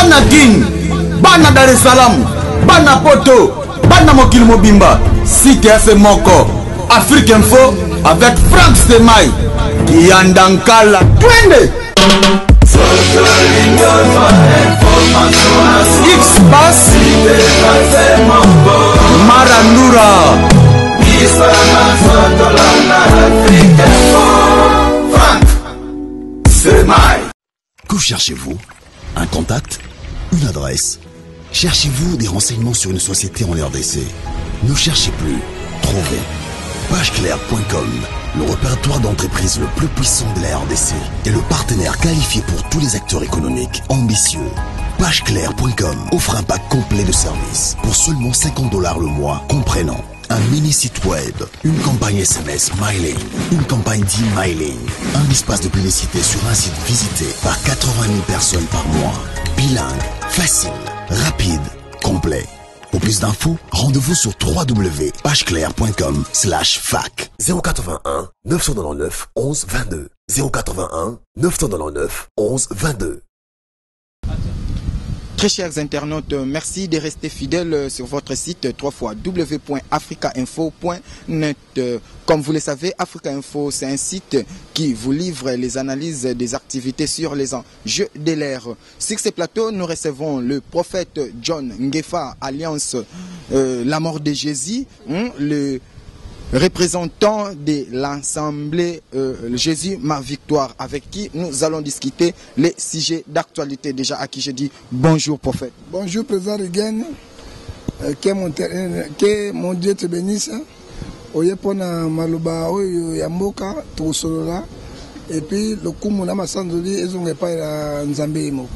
Bana Kin, bana Dar es Salaam, bana Poto, bana mokili mobimba, site ya se moko Afrique Info avec Franck Stemay. Kiyanda Nkala, twende! X-Bass Marandura. Que cherchez-vous? Un contact? Une adresse? Cherchez-vous des renseignements sur une société en RDC? Ne cherchez plus. Trouvez. Pageclaire.com, le répertoire d'entreprise le plus puissant de la RDC et le partenaire qualifié pour tous les acteurs économiques ambitieux. Pageclaire.com offre un pack complet de services pour seulement 50 $ le mois, comprenant un mini site web, une campagne SMS mailing, une campagne d'emailing, un espace de publicité sur un site visité par 80 000 personnes par mois. Bilingue, facile, rapide, complet. Pour plus d'infos, rendez-vous sur w w w point pageclaire point com slash fac. 081 999 11 22. 081 999 11 22. Très chers internautes, merci de rester fidèles sur votre site trois fois w point africa info point net. Comme vous le savez, Africa Info, c'est un site qui vous livre les analyses des activités sur les enjeux de l'air. Sur ce plateau, nous recevons le prophète John Ngefa, alliance la mort de Jésus, le représentant de l'Assemblée Jésus ma victoire, avec qui nous allons discuter les sujets d'actualité. Déjà à qui je dis bonjour prophète. Bonjour président Reagan, que mon Dieu te bénisse. Oye pona maloba oyo ya mboka tosolola et puis lokumu na masanzoli ezonga epai ya Nzambe ye moko.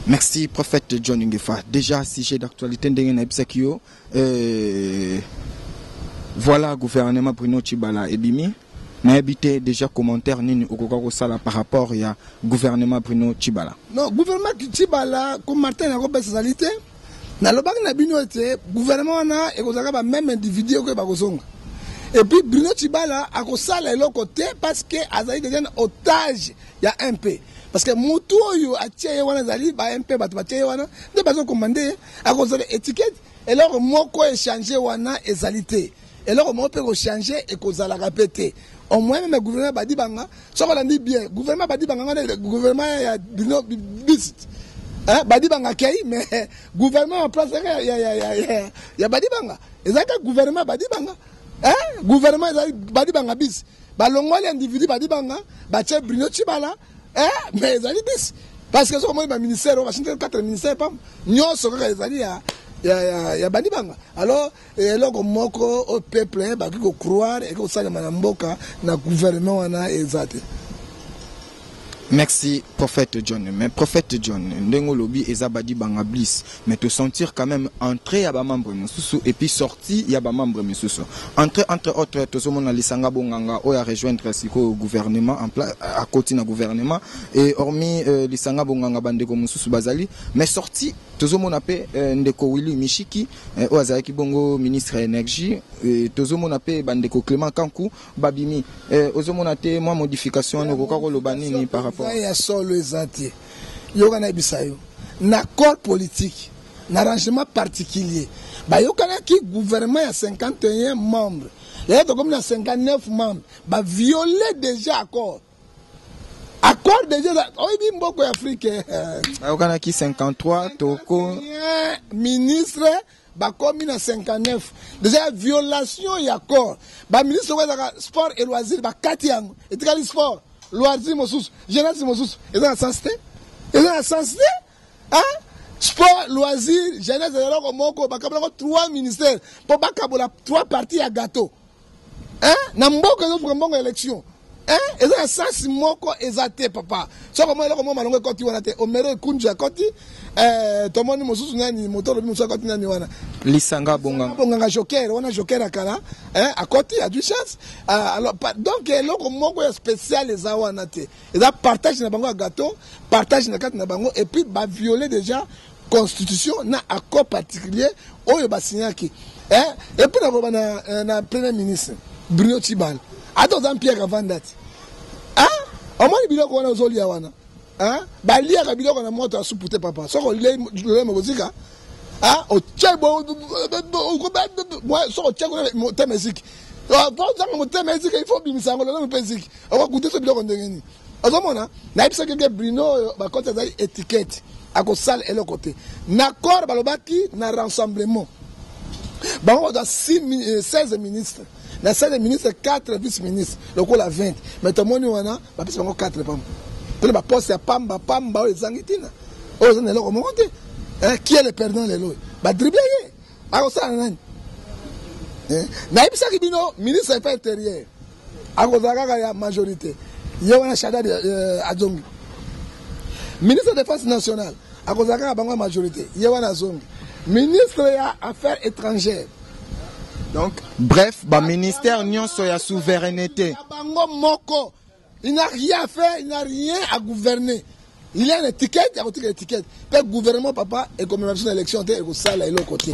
Merci prophète John Ngefa. Déjà sujet d'actualité ndenge na yebisaki yo voilà gouvernement Bruno Tshibala ebimi. Nayebi te déjà commentaire nini okoka kosala par rapport ya gouvernement Bruno Tshibala. Non, gouvernement Tshibala comme Martin akopesa ezali te. Nalobaki na bino ete gouvernement wana ekozalaka ba même individu oyo bakozonga. Et puis Bruno Tshibala akosala eloko te parce que azali déjà na otage ya MP. Parce que mutu oyo atie ye wana ezali ba MP bato batie ye wana nde bazokomande ye, akozala étiquette eloko moko échanger wana ezali te. Eloko moko mpe kochanger ekozalaka mpe te. Au moins même gouvernement badi banga, soki olandi bien, gouvernement badi banga wana gouvernement ya Bruno bis. Hein, badi banga kei, mais gouvernement en place ya, ya, ya, ya, ya, ya badi banga. Ezalaka gouvernement badi banga. Hein, gouvernement ezali badi banga bis. Balongoli individu badi banga, batie Bruno Tshibala, hein, mais ezali bis. Parce que soki omoni ba ministère, oyo basinteli 4 ministères pam, nyonso kaka ezali ya, ya, ya, ya badi banga. Alors, eloko moko au peuple, hein, bakoki ko croire et kosalema na mboka na gouvernement wana eza te. Merci prophète John. Mais prophète John, ndengo lobi eza badi banga bliss, mais te sentir quand même entrée ya ba membre mosusu et puis sortie ya ba membre mosusu. Entrée entre autres tozomona lisanga bonganga oyo a rejoindre siko gouvernement en place à côté na gouvernement et hormis lisanga bonganga bandeko mosusu bazali, mais sortie tozomona pe ndeko Willy Mishiki oyo azalaki bongo ministre ya énergie, tozomona pe bandeko Clément Kanku babimi. Ozomona te mwa modification wana okoka koloba nini par rapport ya solo eza te. Yoka na yebisa yo na corps politique na arrangement particulier bayokanaki gouvernement ya 51 membres, lelo tokomi na 59 membres, ba violer déjà accord. Accord déjà oyebi mboko ya Afrique, Bayokanaki 53 toko ministre bakomi na 59. Déjà violation ya accord. Ba ministre oyo ezalaka sport et loisir bakati yango. Etikali sport, loisir mosusu, jeunesse mosusu. Eza na sens te? Eza na sens te? Hein? Sport, loisir, jeunesse eloko moko bakabola 3 ministères po bakabola 3 parties ya gâteau. Hein? Na mboka ezofuka mbongo élection. Hein? Eza na sens moko eza te papa. Soko mo eloko mo malongo ekoti wana te. Omero ekunju akoti, tomoni mosusu nani, moto lobi mosusu akoti nani wana. Lisanga bonganga. Bonganga joker, wana joker akala, hein, akoti a du chance. Ah, alors, pa, donc eloko moko ya spécial eza wana te. Eza partage na bango ya gâteau, partage na kati na bango et puis ba violer déjà constitution na accord particulier oyo ba signaki. Hein? Et puis na ba na premier ministre Bruno Tshibala. Ata oza Pierre avant date. Hein? Omoni biloko wana ozolia wana. Hein? Baliaka biloko na moto ya supu te papa. Soki olei lolemo kozika, ah otie bo soki otie kuna motema eziki. Ozanga motema eziki, il faut obimisa yango lolemo mpe eziki. Okokuta so biloko ndenge nini? Ozomona? Nayebisaki ke Bruno oyo bakoti azali étiquette. Akosala eloko te. Na accord balobaki na rassemblement. Bango bazwa 16 ministres. Na 16 ministres, 4 vice-ministres lokola 20. Mais tomoni wana bapesi bango 4 pamba mpona baposte ya pamba pamba oyo ezangi ntina oyo eza na eloko moko te. Qui est le perdant lelo oyo? Badrible ye, akosala na nani? Nayebisaki bino, ministre ya affaires intérieure akozala kaka ya majorité, ye wana Shadary azongi. Ministre de défense nationale akozala kaka bango ya majorité, ye wana azongi. Ministre ya affaires étrangères. Donc, bref, ba ministère nyonso ya souveraineté. Ya bango moko. Il n'a rien à faire, il n'a rien à gouverner. Il y a une étiquette, il y a une étiquette. Pe gouvernement papa ekomema biso na élection te, ekosala eloko te.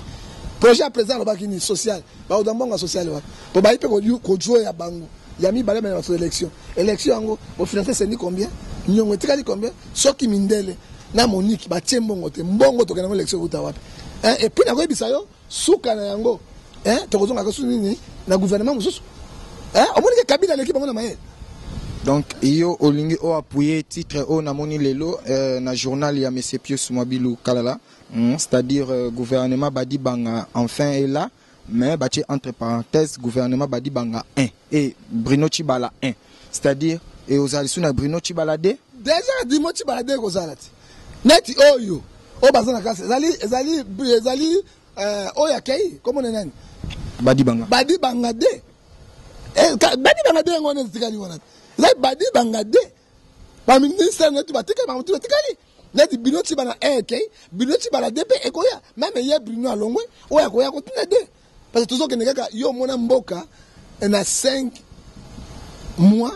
Projet ya président alobaki nini? Social. Bakozwa mbongo ya social wapi? Po bayi mpe kojoue ya bango. Ya mibale bana bato élection. Élection yango bofinancer sendi combien? Nyongo etikali combien? Soki mindele na Monique batie mbongo te, mbongo tokende yango élection ekuta wapi? Hein? Et puis nakoyebisa yo suka na yango, hein, tokozonga kosu nini na gouvernement mosusu, hein? Omoni ke Kabila aleki bango na mayele. Donc yo olingi o appuyer titre oyo namoni lelo na journal ya monsieur Pius Mwabilu Kalala, c'est-à-dire gouvernement Badibanga enfin est là, mais batie entre parenthèses gouvernement Badibanga 1 et Bruno Tshibala 1, c'est-à-dire et ozali sous na Bruno Tshibala 2. Déjà Bruno Tshibala 2 kozala ti neti oyo oyo baza na classe ezali ezali ezali oyo akei komona nani? Badibanga. Badibanga 2. Badibanga 2 yango wana etikali wana. Ezali Badibanga 2. Ba ministre neti batikali, ba motu batikali. Neti Bruno Tshibala 1 ekei, Bruno Tshibala 2 mpe ekoya. Même ye Bruno alongwe, oyo akoya kotinda 2. Parce que tozokende kaka yo omona mboka na 5 mois,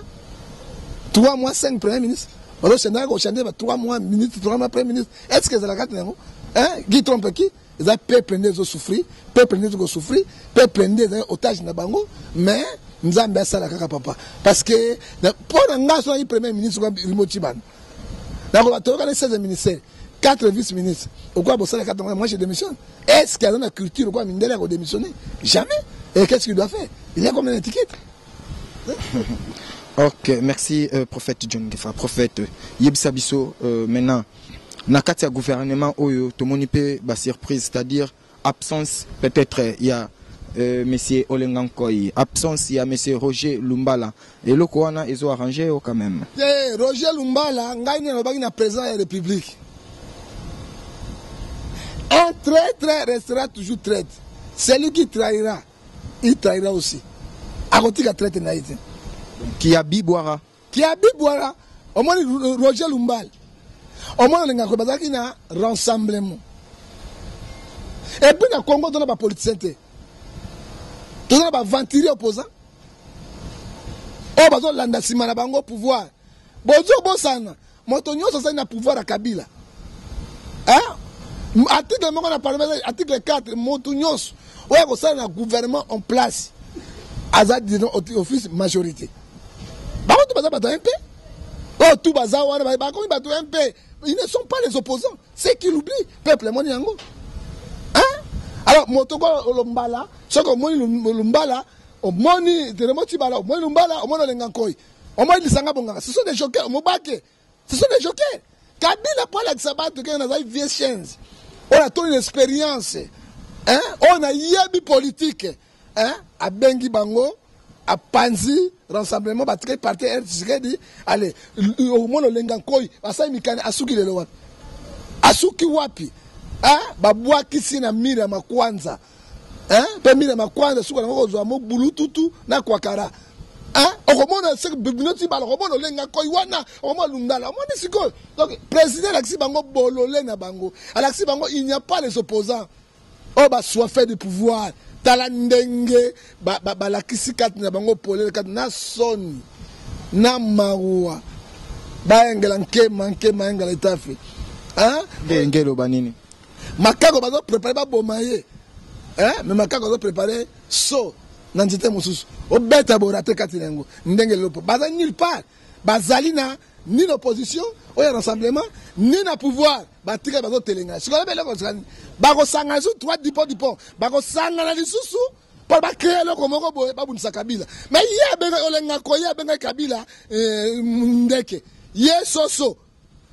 3 mois, 5 premier ministre. Bazochandaka kochange ba 3 mois ministre, 3 mois premier ministre. Est-ce que ezalaka kati na yango? Hein? Qui trompe qui? Eza peuple nde ezosouffrir, peuple nde ezokosouffrir, peuple nde ezali otage na bango, mais Nzambe asala kaka papa. Parce que mpo na nga soki premier ministre kwa Bruno Tshibala, nakoba toyoka na 16 ministères, 4 vice-ministres. Okoya bosala 4 mois, moi je démissionne. Est-ce qu'il y a la culture quoi, mindele ya démissionner? Jamais. Et qu'est-ce qu'il doit faire? Il y a combien d'étiquettes? Ok, merci prophète John Ngefa. Prophète Yebisa biso maintenant na kati ya gouvernement oyo tomoni pe ba surprise, c'est-à-dire absence peut-être il y a monsieur Olenga Nkoy, absence il y a monsieur Roger Lumbala. Et le wana ils ont arrangé oh, quand même. Eh, Roger Lumbala, ngai na na président de la République. Un traître restera toujours traître. Celui qui trahira, il trahira aussi. Akotika traître na ye te. Qui a biboira? Qui a biboira? Omoni Roger Lumbala. Omoni Olenga Nkoy bazalaki na rassemblement. Et puis na Congo tona ba politiciens te. Tona ba aventuriers opposants. Oyo bazolanda nsima na bango pouvoir. Bozo bosana moto nyonso azali na pouvoir ya Kabila. Hein? Article moko na parlement, article 4, moto nyonso oyo akosala na gouvernement en place aza disons office majorité. Bango tout baza bato MP. Oyo tout baza wana, bakomi bato MP. Ils ne sont pas les opposants. C'est qui l'oublie, peuple moni yango. Hein? Alors moto ko Lumbala, soki omoni Lumbala, omoni Bruno Tshibala, omoni Lumbala, omoni Olenga Nkoy, omoni Lisanga Bonganga. Ce sont des jokers, Mobake. Ce sont des jokers. Kabila po alakisa bato ke nazali vieux chaîne. On a une expérience. Hein? On a yebi politique. Hein? Abengi bango, apanzi rassemblement batikali parti R Tshisekedi, allez, omoni Olenga Nkoy, asali mikanda, asuki lelo wapi? Asuki wapi? Hein? Babwakisi na mire ya makwanza. Hein? Pe mire ya makwanza suka nango kozwa mo bulututu na kwakara. Hein? Okomona se Bruno Tshibala, okomona Olenga Nkoy wana, okomona Lundala, omoni sikoyo. Donc président alakisi bango bolole na bango. Alakisi bango il n'y a pas les opposants. Oyo ba soif de pouvoir. Tala ndenge balakisi kati na bango polele kati na soni na mawa. Bayengela nkema nkema yengela etafe. Hein? Ndenge loba nini? Makako bazo préparer ba boma ye. Hein? Mais makako bazo préparer so na nzete mosusu. Obeta bo rater kati na yango. Ndenge lopo. Baza nulle part. Bazali na ni na opposition oyo ya rassemblement, ni na pouvoir. Batikali bazotelenga. Sikoyo eloko bakosangana lisusu, 3 dipon dipon bakosangana lisusu mpo bacréer eloko moko boye, babundisa Kabila. Mais ye abenga Olenga Koye, abengaki Kabila ndeke, ye soso.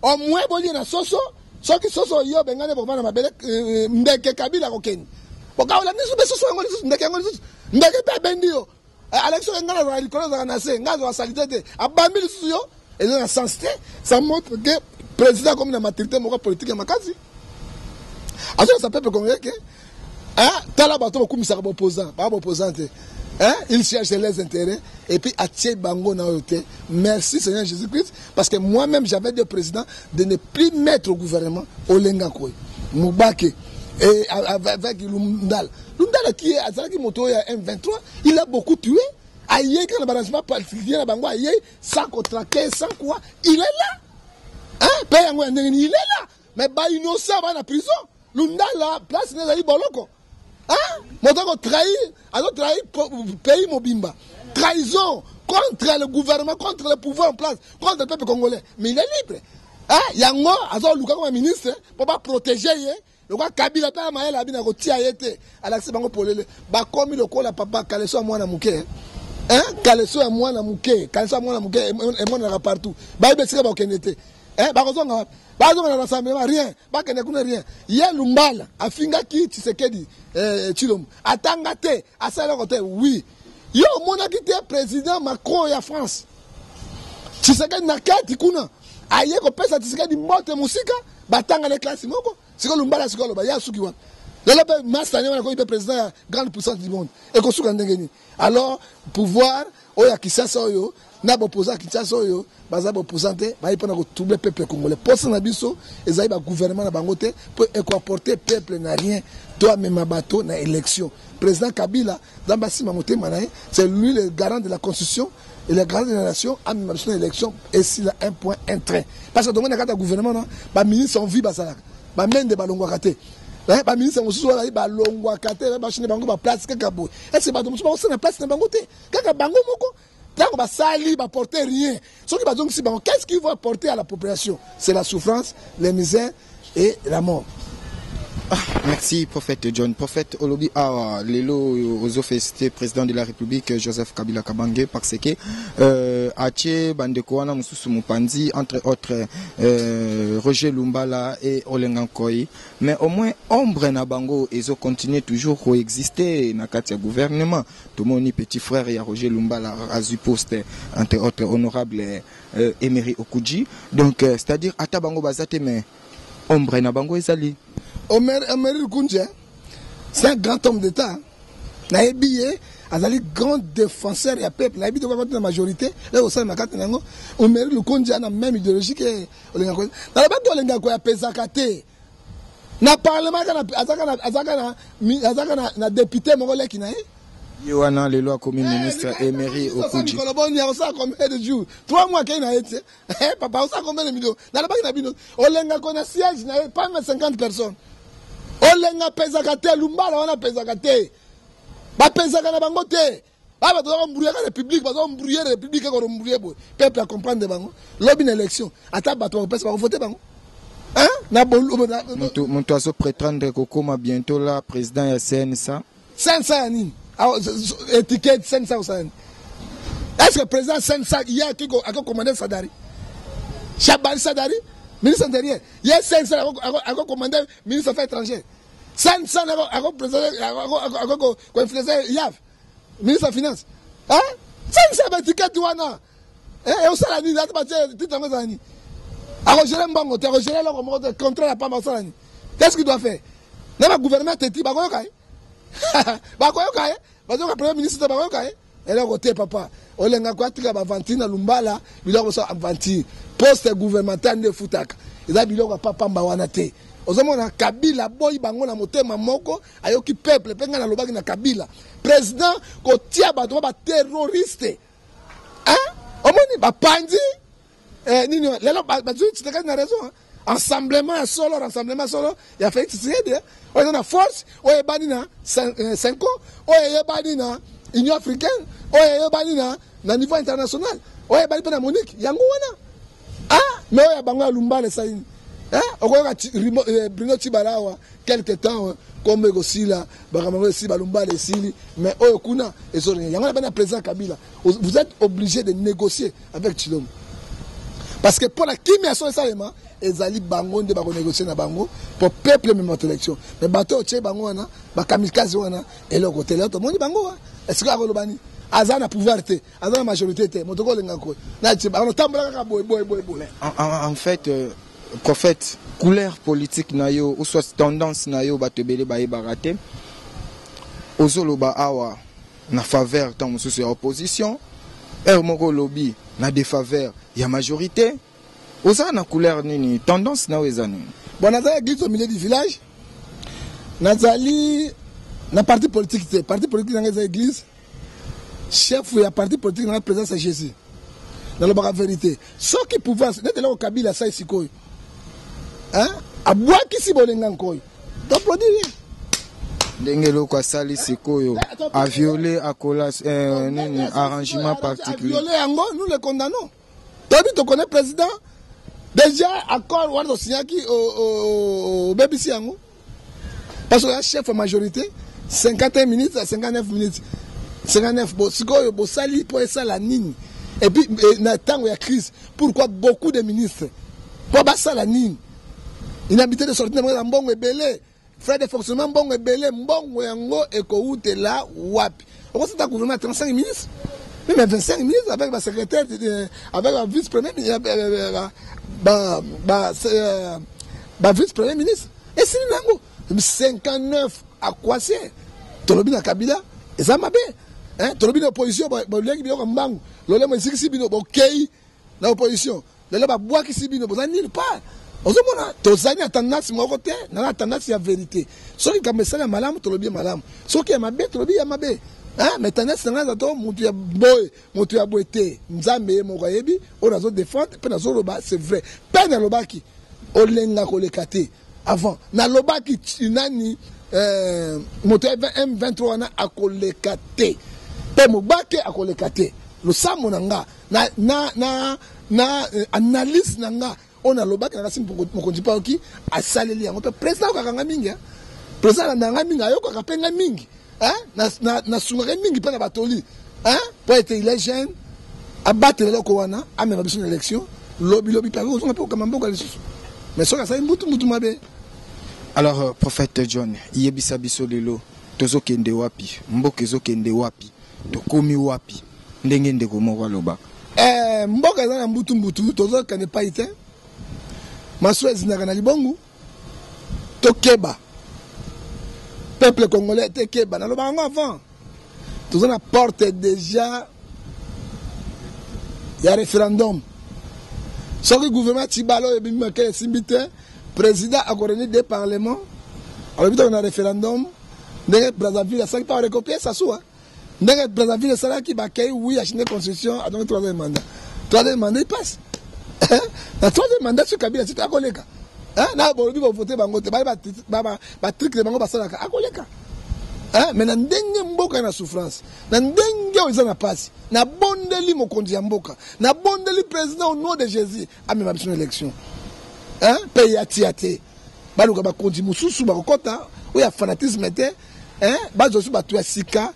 Au moins bolie na soso. Soki soso yo obengani, bokoma na mabele. Ndeke Kabila akokende bokaola misu mpe soso yango lisusu, ndeke yango lisusu, ndeke mpe abendi yo. Alaki soki ngai nazalaka likolo, azalaka na se, ngai azwaka saleté te, abambi lisusu yo. Eza na sens te. Ça montre que président akomi na maturité moko politique ya makasi. Azolasa peuple congolais ke tala bato bakumisaka baopposant, baa baopposant te, il cherche les intérêts et puis atie bango na oyo te. Merci Seigneur Jésus Christ, parce que moi-même, j'avais deux présidents de ne plus mettre au gouvernement Olenga Koy Mubake et avec Lundal. Lundal qui est azalaki moto ya M23, il a beaucoup tué. Aye kaka na barrangement particulier na bango, aye sans kotraquer, sans quoi, il est là, hein? Mpe yango ya ndenge nini, il est là, mais bainnocent baa na prison. Lundala, place ne ezali boloko, hein? Moto akotrahir, azotrahir pays mobimba, trahison contre le gouvernement, contre le pouvoir en place, contre le peuple congolais, mais il est libre, hein? Yango azoluka koma ministre mpo baprotéger ye. Lokola Kabila mpe mayele abi na kotia ye te, alakisi bango polele. Bakomi lokola papa kaleso ya mwana moke, hein? Kaleso ya mwana moke, kaleso ya mwana moke emonanaka partout. Bayebi esika bakokende te. Bakozonga wapi? Bazonga na rassemblement, rien. Bakende kuna, rien. Ye Lumbala afingaki Tshisekedi Tshilombo, atanga te, asala eloko te. Oui, yo omonaki te président Macron ya France, Tshisekedi na kati kuna, aye kopesa Tshisekedi mbote mosika. Batanga na classe moko. Sikoyo Lumbala sikoyo aloba ye asuki wapi lelo? Mpe masani wana akoki mpe président ya grande puissance du monde, ekosuka ndenge nini? Alors pouvoir oyo ya Kinshasa oyo na baopposant ya Kinshasa oyo baza baopposant te, bayi mpona kotroubler peuple congolais. Posa na biso ezali bagouvernement na bango te, mpo ekoapporter peuple na rien. To amema bato na élection. Président Kabila, Nzambe asima motema na ye, c'est lui le garant de la constitution et le garant de la nation. Amema biso na élection, esila, un point, un trait. Parce que tomoni na kati ya gouvernement na baministre en vie bazalaka bamende, balongwaka te. Baministre mosusu wana balongwaka te, bachine bango baplace kaka boye. Est-ce bato mosusu bakosala na place na bango te? Kaka bango moko ntango basali, baporte rien. Soki bazongisi bango, qu'est-ce qu'ils vont apporter à la population? C'est la souffrance, les misères et la mort. Ah, merci prophète John. Prophète olobi awa lelo ozo féliciter président de la République Joseph Kabila Kabange parce que atie bandeko wana mosusu mopanzi, entre autres Roger Lumbala et Olenga Nkoy, mais au moins ombre na bango ezo continuer toujours koexister na kati ya gouvernement. Tomoni petit frère ya Roger Lumbala azwi poste, entre autres honorable Emery Okundji. Donc c'est-à-dire ata bango baza te, mais ombre na bango ezali. Omer, Emery Okundji, c'est un grand homme d'État. Nayebi ye, azali grand défenseur ya peuple. Nayebi te na majorité lelo osalema kati na yango. Emery Okundji ana même idéologie ke Olenga Koy. Nalobaki Olenga Koy apesaka te na parlement, azalaka na député moko leki na ye. Ye wana lelo akomi ministre, Emery Okundji. Mikolo boni akosala? Combien de jours? 3 mois akei na ye te. Papa, osala combien de millions? Nalobaki na bino, Olengako na siège na ye, pas même 50 personnes. Olenga apesaka te, Lumbala wana apesaka te, bapesaka na bango te. Baya bato bakoembrouillaka république, bazoembrouiller république, ekoembrouiller boye. Peuple acomprendre bango. Lobi na élection, ata bato bakopesa, bakovote bango na Moto azoprétendre kokóma bientôt la président ya CNSA. CNSA ya nini? Étiquette CNSA kosala nini? Est ce que président CNSA ye akocommande Shadary, Shabani Shadary, ministre intérieur? Ye CNSA akocommande ministre affaires étrangères? CNSA akoinfluence Yav, ministre ya finance? CNSA, baétiquette wana osala nini? Ata batie titre yango, ezala nini? Akogérer mbongo te, akogérer eloko moko te. Contrat ya pamba, osala nini? Qu'est ce qu'il doit faire na bagouvernement teti? Bakoyoka ye, bakoyoka ye, bazoyoka premier ministre te, bakoyoka ye eloko te. Papa Olengaka atika baaventure na Lumbala, biloko moso aventure. Poste gouvernemental nde efutaka, eza biloko ya papamba wana te. Ozomona Kabila boyi bango na motema moko, ayoki peuple. Mpe ngai nalobaki na Kabila président, kotia bato ba baterroriste, omoni bapanzi nini lelo bazwi Tshisekedi na raison. Rassemblement ya solo, rassemblement solo ya Félix Tshisekedi oyo eza na force, oyo eyebani na CENCO, oyo eyebani na Union africaine, oyo eyebani na niveau international, oyo eyebani mpe na MONUC, yango wana. Ah, mais oyo ya bango ya lumbala esali nini? Hein? Okoyoka Bruno Tshibala awa quelque temps kombo ekosila, makambo yango esili, balumbala esili, mais oyo kuna ezolinga yango na bana président Kabila. Vous êtes obligé de négocier avec Tshilombo. Parce que pour la kimia so esalema ezali bango nde bako négocier na bango pour peuple même votre élection. Mais bato otie bango wana, ba kamikaze wana eloko te. Lelo tomoni bango wa. Est-ce que akoloba nini? Aza na pouvoir te, aza na majorité te. Moto kolenga ko. Na tie bango tambola kaka boye boye boye boye. En fait, prophète, couleur politique na yo ou soit tendance na yo bato ebele bayebaka te. Ozoloba awa na faveur tant mosusu ya opposition, heure moko olobi na défaveur ya majorité. Oza na couleur nini? Tendance na yo eza nini? Bon, nazali église au milieu du village. Nazali na parti politique te. Parti politique nanga eza église. Chef ya parti politique nanga président c'est Jésus. Nalobaka vérité. Soki pouvoir neti eloko Kabila asali sikoyo. Hein? Abwakisi bolenga nkoyo. T'applaudis rien. Ndenge eloko asali sikoyo, a violé akola nini arrangement particulier. A violé yango, nous le condamnons. Toyebi tokone président déjà accord wana tosignaki obebisi yango parce que chef ya majorité 51 minutes à 59 minutes 59 bo sikoyo bosali mpo esala nini? Et puis na ntango ya crise, pourquoi beaucoup de ministres mpo basala nini? Inhabilité de sortie na bango eza mbongo ebele, frais de fonctionnement mbongo ebele, mbongo yango ekowutela wapi? Okosala gouvernement 35 ministres, même 25 ministres avec ba secrétaire, avec ba vice premier ba ba ba vice premier ministre esili nango 59 akwase. Tolobi na Kabila eza mabe, hein? Tolobi na opposition bolengi biloko mbangu, lolemo esikisi bino, bokei na opposition lelo babwakisi bino, boza nulle part. Ozomona tozali na tendance moko te, na tendance ya vérité. Soki kambo esali ya malamu tolobi ya malamu, soki ya mabe tolobi ya mabe. Hein? Mais tendance na ngai eza to mutu ya boye, mutu ya boye te. Nzambe ye moko ayebi oyo nazo défendre mpe nazoloba c'est vrai. Mpe nalobaki olenga koleka te avant, nalobaki nani moto ya M23 wana akoleka te mpe mobake akoleka te. Losambo na nga na analyse na nga oyo nalobaki na kasi mokonzi mpe ayoki asaleli yango. Mpe président ayokaka nga mingi, président alandaka nga mingi, ayokaka mpe nga mingi, nasungaka mingi mpe na batoli po ete il est jeune, abatela eloko wana, amema biso na élection lobi lobi mpe akozonga mpe kokamba mboka lisusu. Mais soki asali mbutu mbutu mabe. Alors prophète John, yebisa biso lelo tozokende wapi, mboka ezokende wapi, tokomi wapi, ndenge ndeko moko alobaka? Mboka eza na mbutu mbutu, tozokende pai te, masuwa ezindaka na libongu. Tokeba peuple congolais, tekeba. Nalobaka yango avant, toza na porte déjà ya référendum. Soki gouvernement Tshibala oyo ebimi makele esimbi te, président akoréunir deux parlements, alobi toko na référendum ndenge Brazzaville asalaki mpe arecopier Sassou, ndenge Brazzaville esalaki, bakei oui achange constitution, atongi troisième mandat. Troisième mandat il passe na troisième mandat soki Kabila siti akoleka na bolobi bovote bango te, batrike na bango basalaka, akoleka. Mais na ndenge mboka na souffrance, na ndenge oyo eza na pasi, nabondeli mokonzi ya mboka, nabondeli président au nom de Jésus amema biso na élection mpe ya tia te. Baluka bakonzi mosusu bakokɔta oyo ya fanatisme te, bazwa so bato ya sika,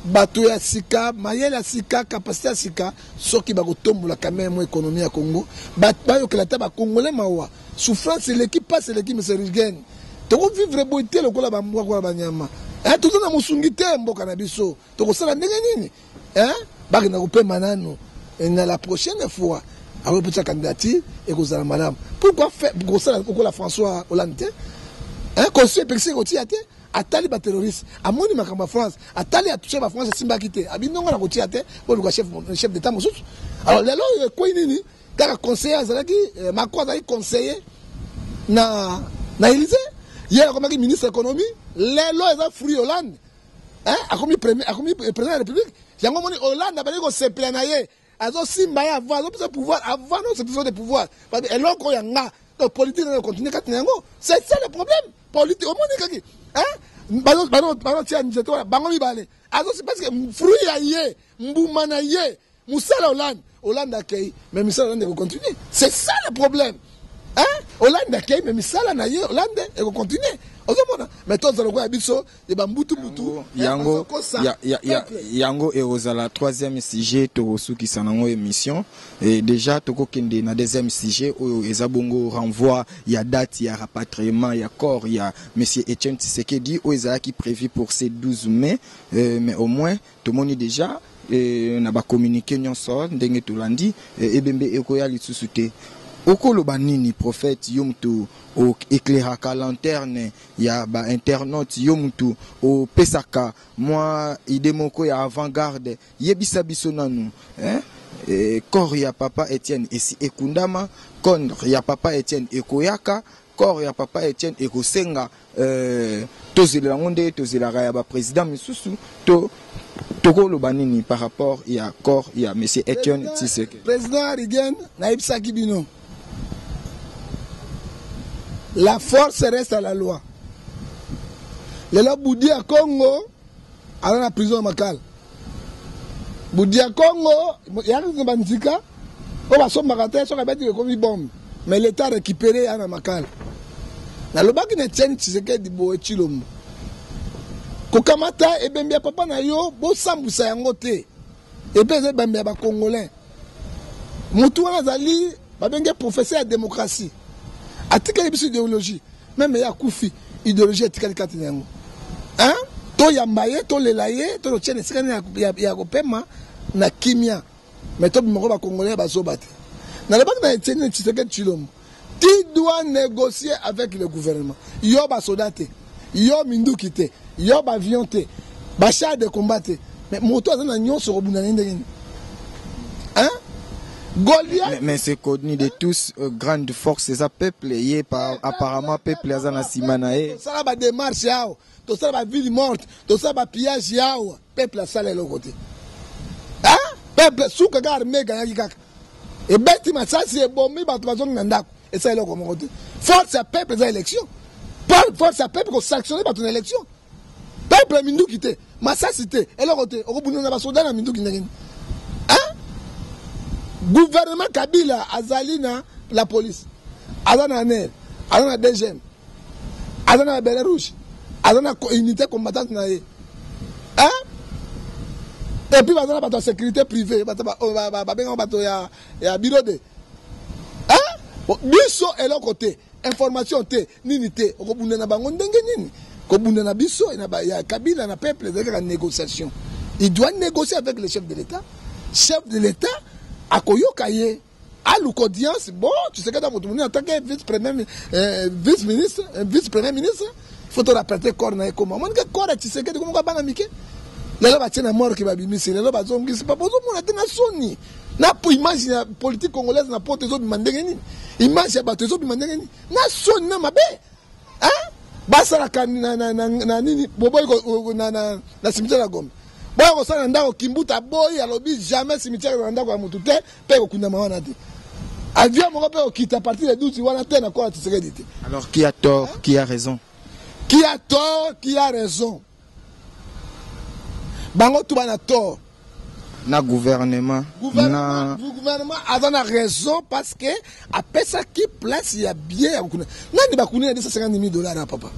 bato ya sika, mayele ya sika, capacité ya sika. Soki bakotombola quand même économie ya Congo, bayokela ata bacongolais mawa. Souffrance eleki, pasi eleki. Monsieur Rigen, tokovivre boye te lokola bambwa, kola banyama. Toza na mosungi te mboka na biso, tokosala ndenge nini? Bakenda kopema nanu, na la prochaine fois akopesa candidature, ekozala malamu. Pourquoi kosala kokola François Hollande te? Constitution epekisi kotia te. Atali baterroriste, amoni makambo ya France, atali atouche bafrance, esimbaki te, abinongo na kotia te, boluka chef d'état mosusu. Alors lelo oyo ekwei nini? Kaka conseiller azalaki, Macron azalaki conseiller na Élysée, ye akomaki ministre économie. Lelo eza fruit Hollande, akomi premier, akomi président de la République. Yango omoni Hollande abandi kosepela na ye, azosimba ye avant, azopesa pouvoir avant no sepesa de pouvoir. Eloko oyo ya nga, donc politique na continue kati na yango. C'est ça le problème politique. Omoni kaki bazotia nzete wana bango mibale azosi parce que fruit ya ye, mbuma na ye. Mosala Hollande, Hollande akei, mais misala Hollande ekocontinue. C'est ça le problème. Hein? Hollande akei, mais misala na ye Hollande ekocontinue. Ozomona? Mais tozala lokola biso ya bambutu butu. Yango ya, ya, ya, yango ekozala troisième sujet tokosukisa nango émission. Et déjà tokokende na deuxième sujet oyo eza bongo renvoi ya date ya rapatriement ya corps ya monsieur Etienne Tshisekedi oyo ezalaki prévu pour ce 12 mai, mais au moins tomoni déjà na ba communiqué nyonso ndenge tolandi, ebembe ekoya lisusu te. Okoloba nini, prophète? Yo mutu éclairaka lanterne ya ba internaute, yo mutu opesaka mwa idée moko ya avant-garde, yebisa biso nanu, hein? Corps ya papa Etienne esi ekundama, corps ya papa Etienne ekoyaka, corps ya papa Etienne ekosenga tozelela yango nde tozelaka ya baprésident misusu, to tokoloba nini par rapport ya corps ya monsieur Etienne Tshisekedi? Président Rigen, nayebisaki bino, la force reste à la loi. Lelo Budi ya Congo aza na prison ya Makala. Budi ya Congo yaki na banzika oyo basombaka te, soki abeti ekomi bombe, mais l'État récupéré ya na Makala. Nalobaki na Etienne Tshisekedi boye: Tshilombo, kokamata ebembe ya papa na yo, bosambwisa yango te. Epe eza ebembe ya bacongolais. Motu wana azali, babenge professeur ya démocratie, atikali biso idéologie. Même ye akufi, idéologie etikali kati na yango, hein? Toyamba ye, tolela ye, tototia na esika nini ya kopema na kimia, mais tobimako bacongolais bazoba te. Nalobaki na Etienne Tshisekedi Tshilombo: tu dois négocier avec le gouvernement. Yo basoda te, yo minduki te, yo baavion te, bachar de combat te, mais moto aza na nyonso, kobunda na ye ndenge nini, hein? Goliath. Mais c'est connu de tous, grande force eza peuple. Ye par, apparemment peuple aza na nsima na ye. Tosala badémarche awa, tosala baville morte, tosala bapillage awa, peuple asala eloko te. Peuple suka kaka armée eganyaki kaka, ebeti masasi, ebomi bato, bazongi na ndako, esala eloko moko te. Force ya peuple eza élection. Force ya peuple kosanctionne bato na élection. Peuple minduki te, masasi te, eloko te. Okobunda na basoda na minduki ndenge nini? Gouvernement Kabila azali na la police, aza na ANR, aza na DGM, aza na béret rouge, aza na unité combattante na ye, hein? Et puis baza na bato ya sécurité privée, bato babengaka bato ya bureau de, hein? Biso eloko te, information te, nini te. Okobunda na bango ndenge nini? Kobunda na biso ya Kabila na peuple ezali kaka négociation. Il doit négocier avec le chef de l'État. Chef de l'État akoyoka ye, aluka audience. Bon, Tshisekedi moto monene, en tant que vice premier, vice ministre, vice premier ministre, il faut torapatrier corps na ye. Koma omoni ke corps ya Tshisekedi komoko bana mike, lelo batie na morgue, babimisi, lelo bazongisi. Papa, ozomona te na soni na image ya politique congolaise na poto ezobima ndenge nini? Image ya bato ezobima ndenge nini? Na soni na mabe, hein? Basalaka na nini? Boboyi na cimetière ya Gombe, boya kosala na ndako. Kimbuta boyi, alobi jamais cimetière na ndako ya motu te, mpe ekokundama wana te. Avion moko mpe okita partir de 12 wana te na kola Tshisekedi te. Alors, qui a tort, hein? Qui a raison? Qui a tort, qui a raison? Bango tu bana tort. Na gouvernement? Na gouvernement aza na raison, parce que apesaki place ya bien ya kokunda. Nani bakuni na 250 000 dollars ya papa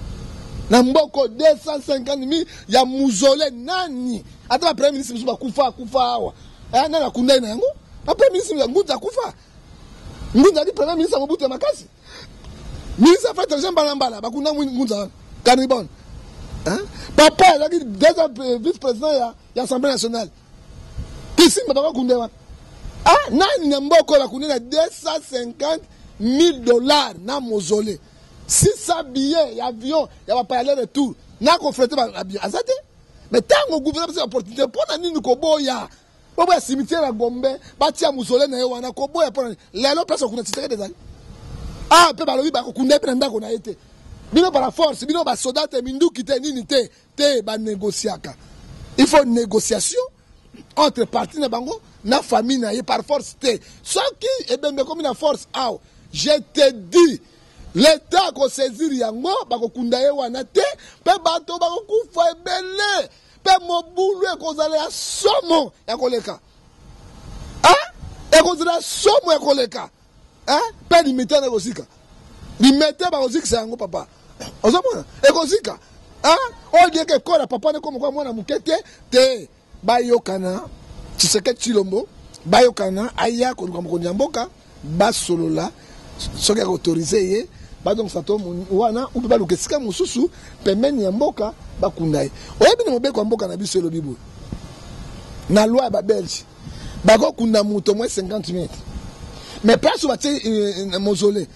na mboko? 250 000 ya mausolée, nani? Ata bapremier ministre mosusu bakufa, akufa awa, nani akundai na yango? Bapremier ministre, Ngunza akufa. Ngunza ali premier ministre ya Mobutu ya makasi, ministre affaires étrangères mbala mbala. Bakunda Ngunza wana Karibon, papa azalaki deuxième vice président ya Assemblée nationale. Kisimba bakakunda wana. Ah, nani na mboka oyo bakundi na 250 000 dollars na mausolée, 600 billets ya avion ya bapaya aller retour na kofréter aza te? Mais ntango gouvernement apesa opportunité, mpo na nini koboya? Boboya cimetière ya Gombe, batia mausolée na ye wana, koboya mpo na nini? Lelo place okunda Tshisekedi ezali. Ah, mpe balobi bakokunda ye mpe na ndako na ye te. Bino par la force, bino basoda te, minduki te, nini te te. Banégociaka, il faut négociation entre parti na bango na famille na ye. Par force te. Soki ebembe ekomi na force awa, je te dis, l'État akosaisir yango, bakokunda ye wana te, mpe bato bakokufa ebele, mpe mobulu ekozala ya somo ya koleka. Ekozala somo ya koleka. Hein? Pe limite na ekozika. Limite bakozikisa yango papa. Ozomona? Ekozika. Hein? Oyo dieke ekola papa ne komo kwa mwana moke te te bayokana Tshisekedi Tshilombo bayokana aya koluka mokonzi ya mboka basolola soki akoautorize ye bazongisa to wana upe baluka esika mosusu pembeni ya mboka bakunda ye. Oyebi na mobeko ya mboka na biso elobi boye na loi ya babelge bakokunda moto moins 50 mètres mais place batie euh, mausolée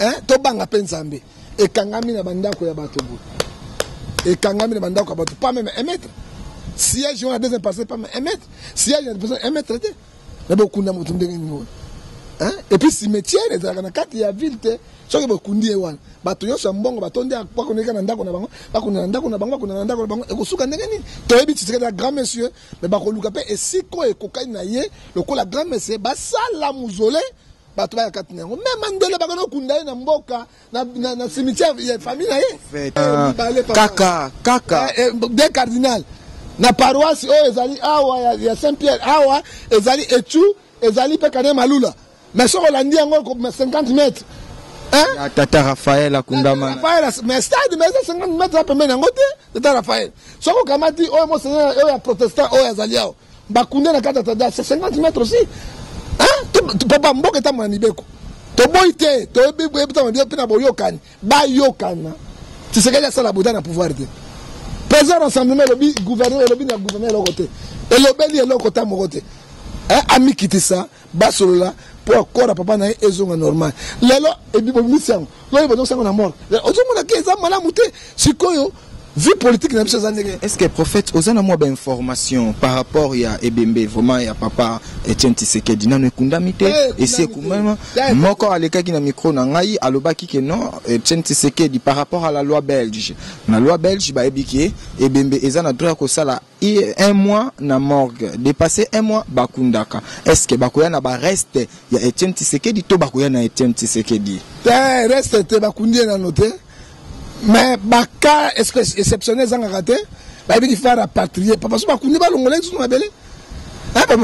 hein, tobanga mpe nzambe ekangami na bandako ya bato boye ekangami na bandako ya bato pas même un mètre siège wana deuxième parcelle pas même un mètre siège na personne un mètre te na bokunda moto ndenge nini oyo hein? et puis cimetière ezalaka na kati ya ville te soki bokundi ye wana bato nyonso ya mbongo batondi bakondeka na ndako na bango bakunda na ndako na bango bakunda na ndako na bango ekosuka ndenge nini toyebi Tshisekedi ya grand monsieur mais bakoluka mpe esika oyo ekokani na ye lokola grand monsieur basala mausolée bato baya kati na yango me mandele bakona okunda ye na mboka na, na, na cimetière ya famille na ye eh, mibale kaka kaka eh, eh, de cardinal na paroisse oyo ezali awa ya, ya saint pierre awa ezali echu ezali mpe kane malula mais soki olandi yango 50 mètres Hein? Tata Raphaël akundama. Raphaël mais stade mais eza 50 mètres pembeni yango te Tata Raphaël. Soki okamati oyo monseigneur oyo ya protestant oyo azali awa bakunde na kati ya tada c'est 50 mètres aussi. Hein? Papa mboka etambola na mibeko. Toboyi te toyebi mpe na boyokani bayokana. Tshisekedi asala boda na pouvoir te. Président rassemblement elobi gouverneur elobi na gouverneur eloko te. Elobeli eloko ta moko te. Hein? Amikitisa basolola mpo akora papa na ye ezonga normal lelo ebimisi yango lobi bazongisa yango na morgue ozomona ke eza malamu te sikoyo vie politique na biso eza ndenge est ce que prophète oza na mwa bainformation par rapport ya ebembe vraiment ya papa Etienne Tshisekedi nano ekundami te eh, esi ekundama moko alekaki na micro na ngai alobaki ke non Etienne Tshisekedi par rapport à la loi belge na loi belge bayebi ke ebembe eza na droit ya kosala un mois na morgue dépassé un mois bakundaka est ce que bakoya na ba reste ya Etienne Tshisekedi to bakoya na Etienne Tshisekedi te reste te bakundi ye nano te mais baka exceptionnel ezangaka te bayebi ki faire rapatrier papa so bakundi balongola ye lisusu mabele papa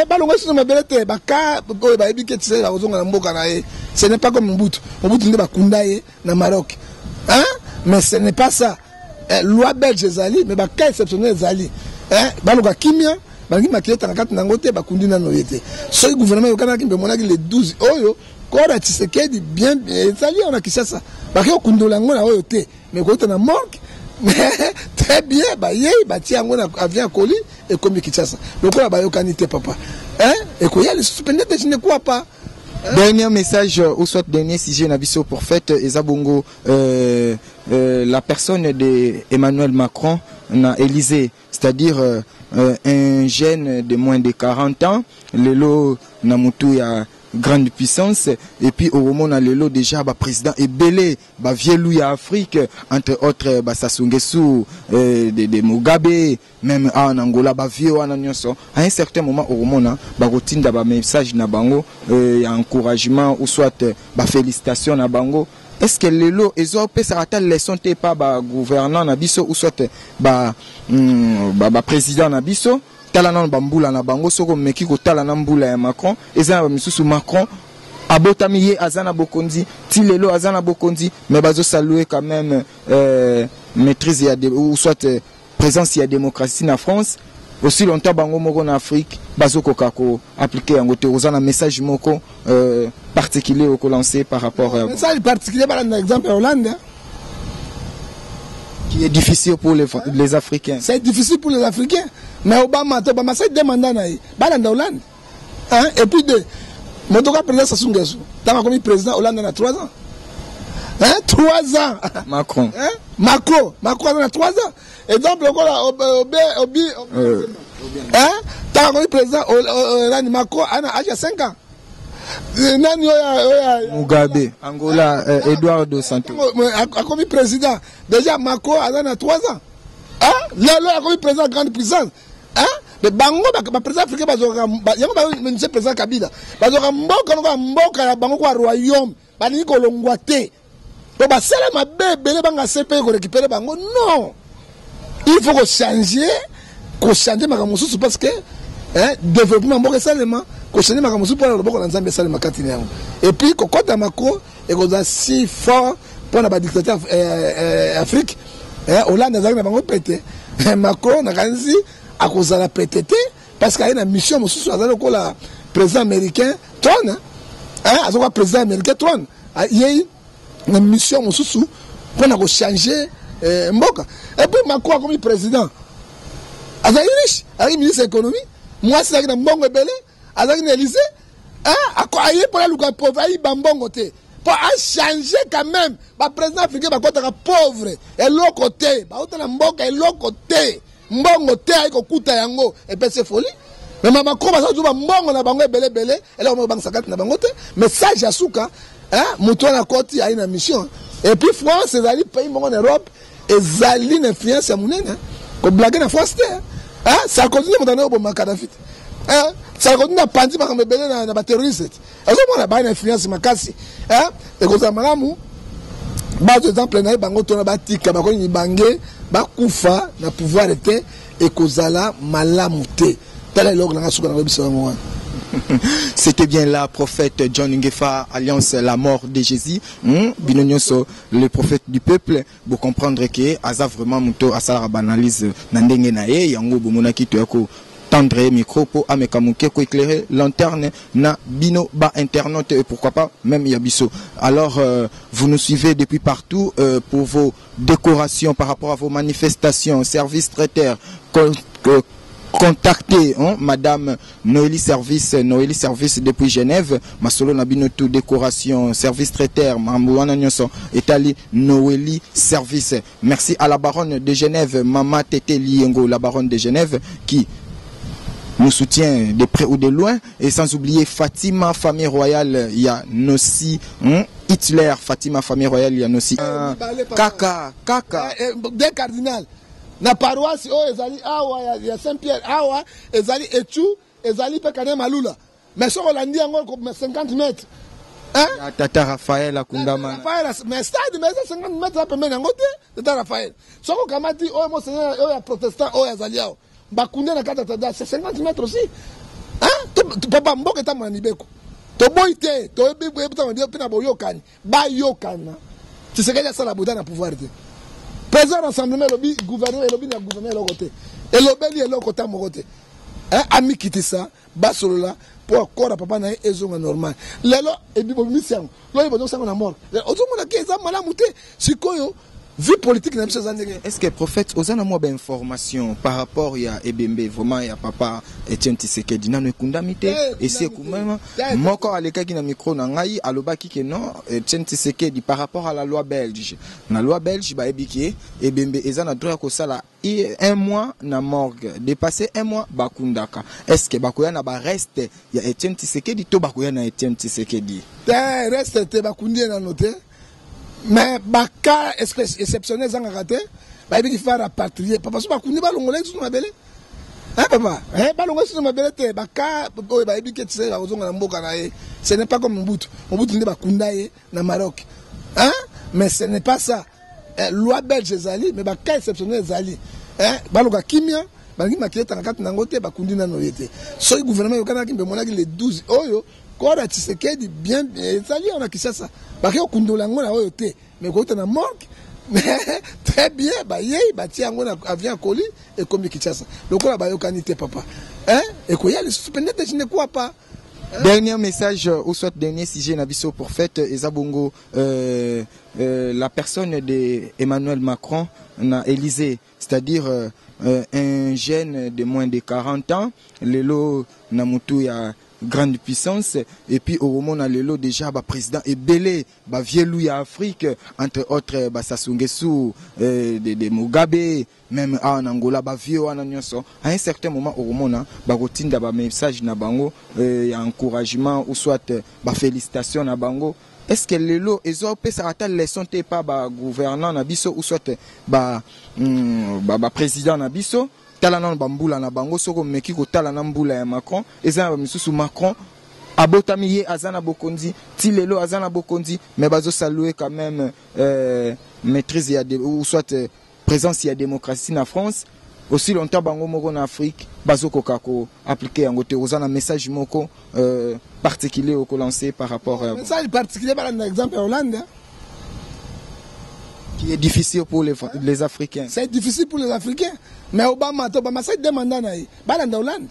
balongola lisusu mabele te baka oyo bayebi ke Tshisekedi bakozonga na mboka na ye ce n'est pas comme Mobutu Mobutu nde bakunda ye na Maroc hein mais ce n'est pas ça eh, loi belge ezali mais bacas exceptionnel ezali eh, baluka kimia balingi makili etanga kati na yango te bakundi nano ye te soki gouvernement eyokanaki mpe emonaki le 12 oyo corps ya Tshisekedi bien ezali awa na Kinshasa bakei kokundola yango na oyo te mais koyota na morgue très bien bayei batie yango na avion ya colis ekomi Kinshasa lokola bayokani te papa hein ekoya lisusu mpe ndete je ne crois pas. Dernier message euh, ou soit dernier sujet na biso pour fête eza bongo euh, euh, la personne de Emmanuel Macron na Élysée, c'est-à-dire euh, euh, un jeune de moins de 40 ans lelo na mutu ya grande puissance et puis okomona lelo déjà ba président ebele ba vieux loup ya Afrique entre autres ba Sassou Nguesso euh, de, de Mugabe Meme awa na Angola ba vieux wana nionso à un certain moment okomona bakotinda ba message na bango euh, ya encouragement ou soit euh, ba félicitations na bango. Est-ce que lelo ezo pesaka ata leçon te pa ba gouvernant na biso ou soit ba mm, ba, ba président na biso tala nano bambula na bango soki omeki kotala na mbula ya Macron eza na bamisusu Macron abotami ye aza na bokonzi ti lelo aza na bokonzi mais bazo saluer quand même euh, maîtrise ya ou soit euh, Presence ya democratie na France aussi longtemps bango moko na Afrique bazo koka ko appliquer yango te. Oza na message moko euh, particulier oko lancer par rapport à message particulier balanda exemple ya Hollande hein? qui est difficile pour les, les Africains. C'est difficile pour les Africains. Mais Obama, Obama, c'est deux mandats. Balanda Hollande. Hein? Et puis deux, motoka président Sassou Nguesso, tant akomi président Hollande na 3 ans. Hein? 3 ans. Macron. Hein? Macron, Macron na 3 ans. Exemple lokola obi obi euh. Hein? Tant akomi président Hollande Macron ana âge ya 5 ans. Euh, nani oyo Mugabe, Angola, euh, Eduardo Santos. Akomi président. Déjà Macron aza na 3 ans. Hein? Lelo akomi président grande puissance. Hein? Mais bango ba président africain bazwaka yango ba monsieur président Kabila bazwaka mboka lokola mboka ya bango kwa royaume balingi kolongwa te po basala mabe ebele banga CPI ko récupérer bango non il faut ko changer ko changer makambo mosusu parce que hein, développement mboka esalema Kochanger makambo mosusu mpona loboko na Nzambe esalema kati na yango. Et puis kokota Macron ekozala si fort mpona ba dictateur Afrique. Hollande azalaki na bango pete. Macron nakanisi akozala pete te parce que aye na mission mosusu, azali lokola président américain trône, hein, azokola président américain trône, yei na mission mosusu mpona kochanger mboka. Et puis Macron akomi président, azali riche, azalaki ministre ya économie, mwasi azalaki na mbongo ebele, azalaki na Élysée, aye mpona aluka pauvre, ayiba mbongo te mpo achanger quand même. Baprésident africain bakɔtaka pauvre, eloko te, bauta na mboka eloko te, mbongo te, ayi kokuta yango epesi folie. Mais Macron baza kozwa mbongo na bango ebele ebele, eloko moko ebangisa kati na bango te. Message ya suka, moto wana akoti, ayi na mission. Et puis France ezali pays moko na Europe ezali na influence ya monene, koblaguer na France te. Sarkozy nde moto anayo oboma Kadafi te. Sarkozy nde apanzi makambo ebele na baterroriste te. Ezomona baa na influence makasi. Ekozala malamu bazwa exemple na ye, bango tona batika bakoki mibange bakufa na pouvoir te, ekozala malamu te. Tala eloko nanga suka na koyebisa yango wana. C'était bien là, prophète John Ngefa, alliance la mort de Jésus. Bino nyonso, le prophète du peuple, vous comprendre que aza vraiment muto asala analyse na ndenge na ye, yango bomonaki to yako tendre micro pour ameka moke ko éclairer lanterne na bino ba internaute et pourquoi pas même ya biso. Alors vous nous suivez depuis partout pour vos décorations, par rapport à vos manifestations, services traiteur, contactez, hein, Madame Noélie Service, Noélie Service depuis Genève, masolo na bino tout décoration, service traiteur, mambo wana nyonso etali Noélie Service. Merci à la baronne de Genève, Mama Tete Liengo, la baronne de Genève qui nous soutient de près ou de loin, et sans oublier Fatima, famille royale, il y a Nossi, hein, Hitler, Fatima, famille royale, il y a Nossi. Kaka, kaka. Des cardinals. Na paroisse oyo ezali awa ya Saint-Pierre awa ezali Etu, ezali pe Kane Malula. Mais soko olandi yango 50 mètres. Hein? Ya Tata Raphaël akundama. Raphaël, mais stade mais eza 50 mètres ya pembeni yango te, Tata Raphaël. Soko kamati oyo monseigneur oyo ya protestant oyo azali awa. Bakunde na kati ya tata, c'est 50 mètres aussi. Hein? Papa mboka etambola na mibeko. Toboyi te, toyebi boyebi ntango mpe na boyokani. Bayokana. Tshisekedi asala boda na pouvoir te. Président rassemblement elobi gouverneur, elobi na gouverneur eloko te. Elobeli eloko ta moko te. Hein, amikitisa basolola po akora papa na ye ezonga normal. Lelo ebi bobimisi yango. Loyi bozongisa yango na mort. Ozomona ke eza malamu te. Sikoyo vie politique na biso eza ndenge. Est-ce que prophète oza na mwa ba information par rapport ya ebembe vraiment ya papa Etienne Tshisekedi nano ekundami te, esi ekumama moko alekaki na micro na ngai alobaki ke non, Etienne Tshisekedi par rapport à la loi belge, na loi belge bayebi ke ebembe eza na droit ya kosala un mois na morgue, dépassé un mois bakundaka. Est-ce que bakoya na ba reste ya Etienne Tshisekedi to bakoya na Etienne Tshisekedi? Te, reste te, bakundi ye nano te. Mais baka exceptionnel ezangaka te, bayebi ki fa rapatrier papa so bakundi balongola ye lisusu mabele. Hein, papa, hein, balongola lisusu mabele te, baka oyo bayebi ke Tshisekedi bakozonga na mboka na ye. Ce n'est pas comme Mobutu. Mobutu nde bakunda ye na Maroc. Hein? Mais ce n'est pas ça. Eh, loi belge ezali, mais baka exceptionnel ezali. Hein, baluka kimia, balingi makili etanga kati nango te, bakundi nano ye te. Soki gouvernement eyokanaki mpe emonaki le 12 oyo corps ya Tshisekedi bien ezali awa na Kinshasa, bakei kokundola yango na oyo te, mais kouta na morgue. Mais très bien, bayei batie yango na avion ya colis ekomi Kinshasa. Lokola bayokani te papa, hein, ekoya lisusu pende te, je ne crois pas. Dernier message ou soit dernier sujet na biso prophète eza bongo la personne de Emmanuel Macron na Élysée, c'est-à-dire un jeune de moins de 40 ans, lelo na mutu ya grande puissance, et puis au moment lelo déjà ba président ebele ba vieux loup ya Afrique, entre autres ba Sassou Nguesso, de Mugabe, même en Angola ba vieux wana nyonso, à un certain moment au moment ba kotinda ba message na bango ya encouragement ou soit ba félicitations na bango. Est-ce que lelo ezo pesa ata leçon te pa ba gouvernant na biso ou soit ba président na biso? Tala nano ba mbula na bango, soko meki kotala na mbula ya Macron, eza na ba misusu Macron abotami ye aza na bokonzi, ti lelo aza na bokonzi, mais bazo saluer quand même maîtrise ya ou soit présence ya démocratie na France. Aussi longtemps bango moko na Afrique bazokoka ko appliquer yango te. Oza na message moko particulier oko lancer par rapport à message particulier balanda exemple ya Hollande, hein? Qui est difficile pour les Africains. C'est difficile pour les Africains. Mais Obama, Obama, c'est deux mandats na ye. Balanda Hollande.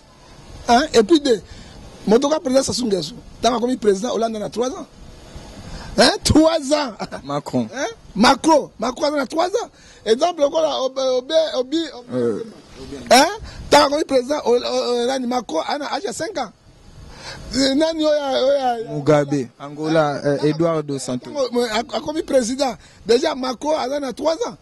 Hein? Et puis deux. Motoka président Sassou Nguesso. Tant comme président Hollande na 3 ans. Hein? 3 ans. Macron. Hein? Macron. Macron a 3 ans. Exemple, obi, obi, hein? Tant comme président Hollande, Macron a âge de 5 ans. Nani oya, oya, Mugabe, Angola, Eduardo Santos. Akomi président. Déjà, Macron a 3 ans.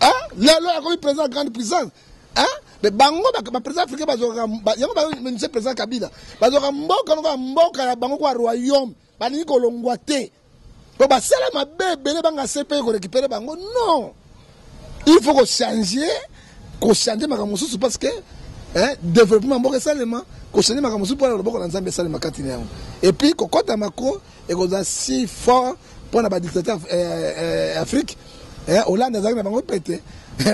Hein? Lelo akomi président grande puissance. Hein? Mais bango ba président africain bazoka yango ba monsieur président Kabila. Bazoka mboka mboka mboka ya bango kwa royaume. Balingi kolongwa te. Po basala mabe ebele banga CPI ko récupérer bango. Non. Il faut ko changer, ko changer makambo mosusu parce que, hein, développement mboka esalema, ko changer makambo mosusu po na loboko na Nzambe esalema kati na yango. Et puis kokota Macron ekozala si fort po na ba dictateur Afrique. Hein, Hollande azalaki na bango pete.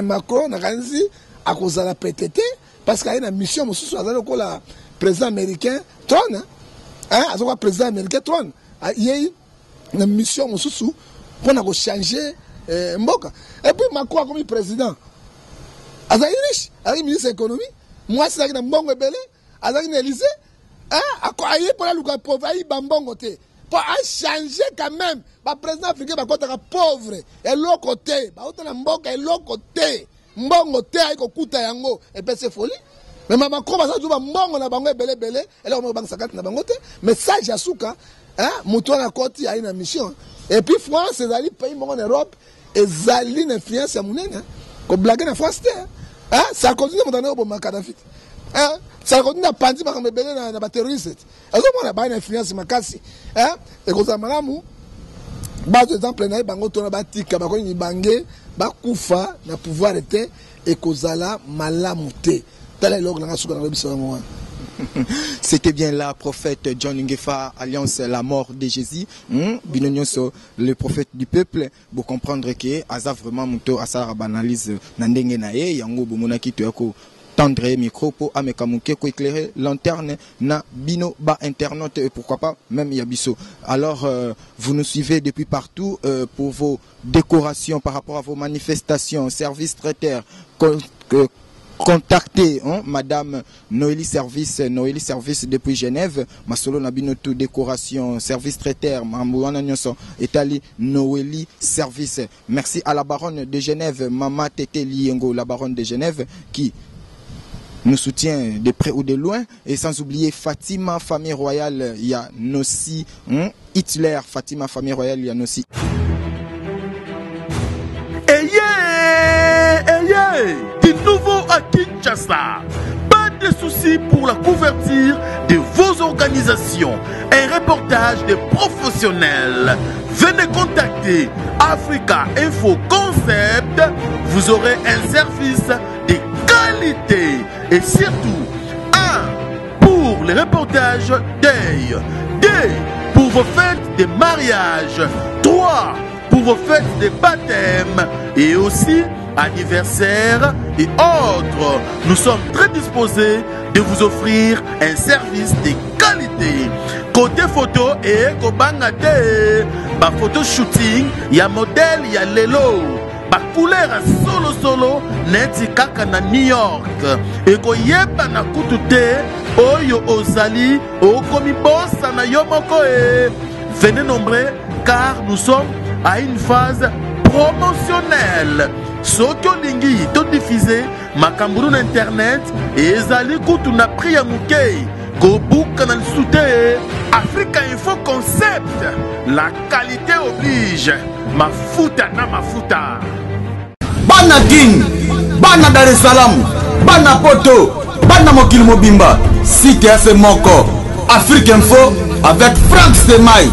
Macron nakanisi akozala pete te parce que aye na mission mosusu, azali lokola président américain trône, hein, azokola président américain trône, yei na mission mosusu mpona kochanger mboka. Et puis Macron akomi président, azalaki riche, azalaki ministre ya économie, mwasi azalaki na mbongo ebele, azalaki na Élysée, hein, aye mpona aluka pauvre, ayiba mbongo te po achanger quand même. Baprésident africain bakɔtaka pauvre, eloko te, bauta na mboka eloko te, mbongo te, ayi kokuta yango epesi folie. Mais Macron baza zuba mbongo na bango ebele ebele, eloko moko ebangisa kati na bango te. Message ya suka, hein, moto wana akɔti ayi na mission. Et puis France ezali pays moko na Europe ezali na influence ya monene, koblaguer na France te, hein. Sarkozy nde moto ane oboma Kadhafi te, hein. Sarkozy nde apanzi makambo ebele na baterroriste te. Ezomona bayi na influence makasi, hein. Ekozala malamu bazo exemple na ye bango tona batika bakoki mibange bakufa na pouvoir te, ekozala malamu te. Tala eloko nanga suka na koyebisa yango wana. C'était bien là, prophète John Ngefa, alliance la mort de Jésus. Bino nyonso, le prophète du peuple, pour comprendre que aza vraiment moto asala analyse na ndenge na ye, yango bomonaki to yako tendre micro pour ameka moke ko éclairer lanterne na bino ba internaute et pourquoi pas même ya biso. Alors vous nous suivez depuis partout pour vos décorations par rapport à vos manifestations, services traiteur, contactez, hein, Madame Noélie Service, Noélie Service depuis Genève, masolo na bino tout décoration, service traiteur, mambo wana nyonso etali Noélie Service. Merci à la baronne de Genève, Mama Tete Liengo, la baronne de Genève qui nous soutient de près ou de loin, et sans oublier Fatima, famille royale, il y a Nossi, hein, Hitler, Fatima, famille royale, il y a Nossi. Ayez, ayez, du nouveau à Kinshasa. Pas de soucis pour la couverture de vos organisations. Un reportage de professionnels. Venez contacter Africa Info Concept. Vous aurez un service de qualité. Et surtout, 1 pour les reportages deuil, 2 pour vos fêtes de mariage, 3 pour vos fêtes de baptême et aussi anniversaire et autres. Nous sommes très disposés de vous offrir un service de qualité. Côté photo et kobanga te, ba photo shooting, ya modèle ya lelo. Ba couleur ya solo solo neti kaka na New York. Ekoyeba na kutu te oyo ozali okomi bosa na yo moko e. Venez nombreux car nous sommes à une phase promotionnelle. Soki olingi to diffuser makambo na internet ezali kutu na prix ya moke, kobuka na lisusu te. Africa Info Concept, la qualité oblige. Mafuta na mafuta. Bana Kin, bana Dar es Salaam, bana Poto, bana mokili mobimba, site ese moko Afrique Info avec Frank Semai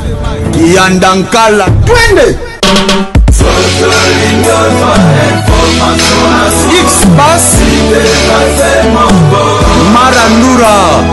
Kiyandankala, twende X Bass Marandura.